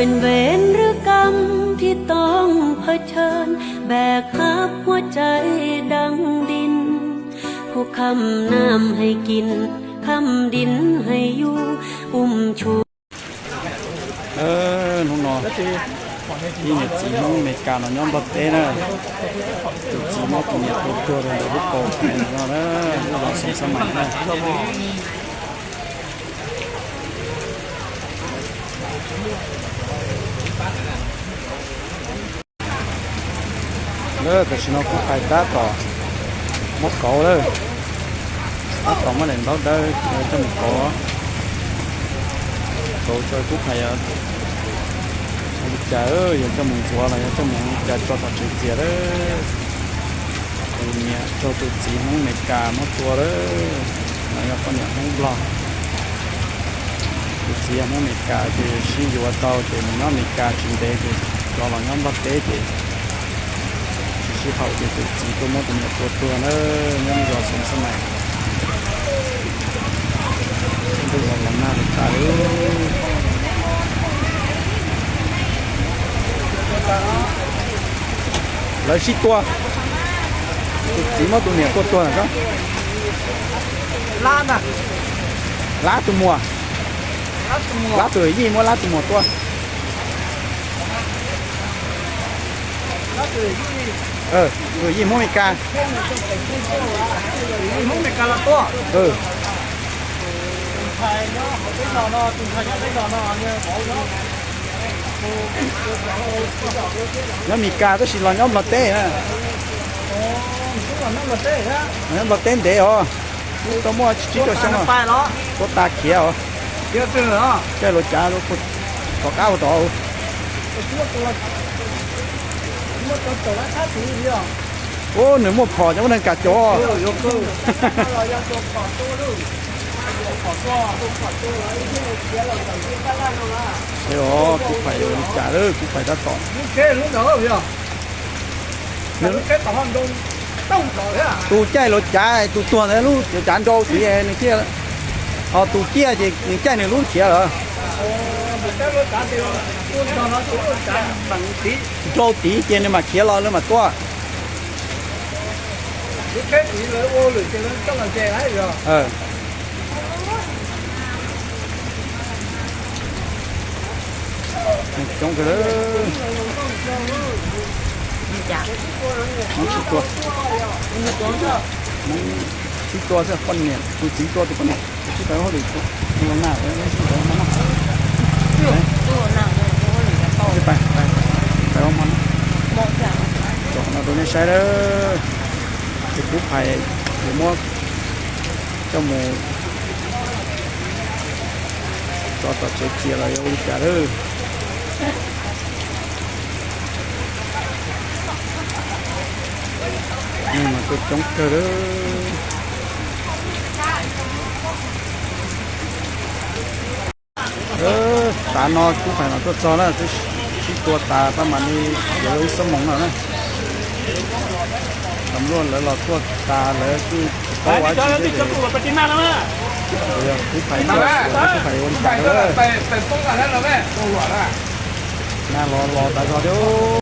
เป็นเวรหรือกรรมที่ต้องเผชิญ แบกหาบหัวใจดังดิน ผู้ค้ำน้ำให้กิน ค้ำดินให้อยู่ อุ้มชู Hnub no ib niam txiv Hmoob Amelikas los nyob Nplog teb na, tus txiv muab tus niam tua tuag rau ntawm lub kaus no na, lub zos Xeev Xab Mais na. Tam sim no Kub Phais tab tom muab kauv lawm, tab tom muab daim ntaub dawb coj mus kauv, kauv tso Kub Phais yog li cas, yog coj mus ntxuav los yog coj mus li cas tso tom tsev txias lawm. Tus niam raug tus txiv Hmoob Amelikas muab tua lawm, no yog poj niam Hmoob Nplog. Tus txiv yog Hmoob Amelikas ces sib yuav tau ces mus nyob Amelikas tsis ntev ces rov los nyob Nplog teb ces tsis sib haum ces tus txiv tuaj muab tus niam tua tuag na, nyob lub zos Xeev Xab Mais. Ntuj los los nag li cas li. Lawv sib tua, tus txiv muab tus niam tua tuag na. Lab tus muam, Lab tus yij muab Lab tus muam tua. Tus yij Hmoob Amelikas. Nyob Amelikas tab sis los nyob Nplog teb na. Los nyob Nplog teb ntev os, twb tau muaj tsib rau xyoo, tuaj tas khiav os. Caij luav cav rov qab ua tod. Ub, nws muaj phom cov muaj neeg kam cov. Os, Kub Phais ua li cas lawm, Kub Phais tab tom tus caij luav cav, tus tuag ntawd lub luav cav nrau tid nws thiaj, ho tus ciaj ces nws caij nws lub khiav lawm. Nrau tid ces nws mam khiav los nws mam tuaj. Coob kawg, Hmoob sib tua, Hmoob sib tua xwb, poj niam tus txiv tua tus poj niam, tus txiv pais ua hauj lwm, tus los nag, tus los nag, pais, pais ua hmo no rau nej saib lawm. Ces Kub Phais yuav muab coj mus tso tom tsev txias los yuav ua li cas lawm. Neeg mas tuaj coob kawg lawm. Tav no Kub Phais los tuaj txog na, twb sib tua tas tab mam li yuav ib xuab moos no na. Tam luaj lawv los tuaj tas lawv kuj tsis paub ua dab tsi thiab ces, yog Kub Phais txog, Kub Phais ua li cas lawm. Nag los los tas zog thiab.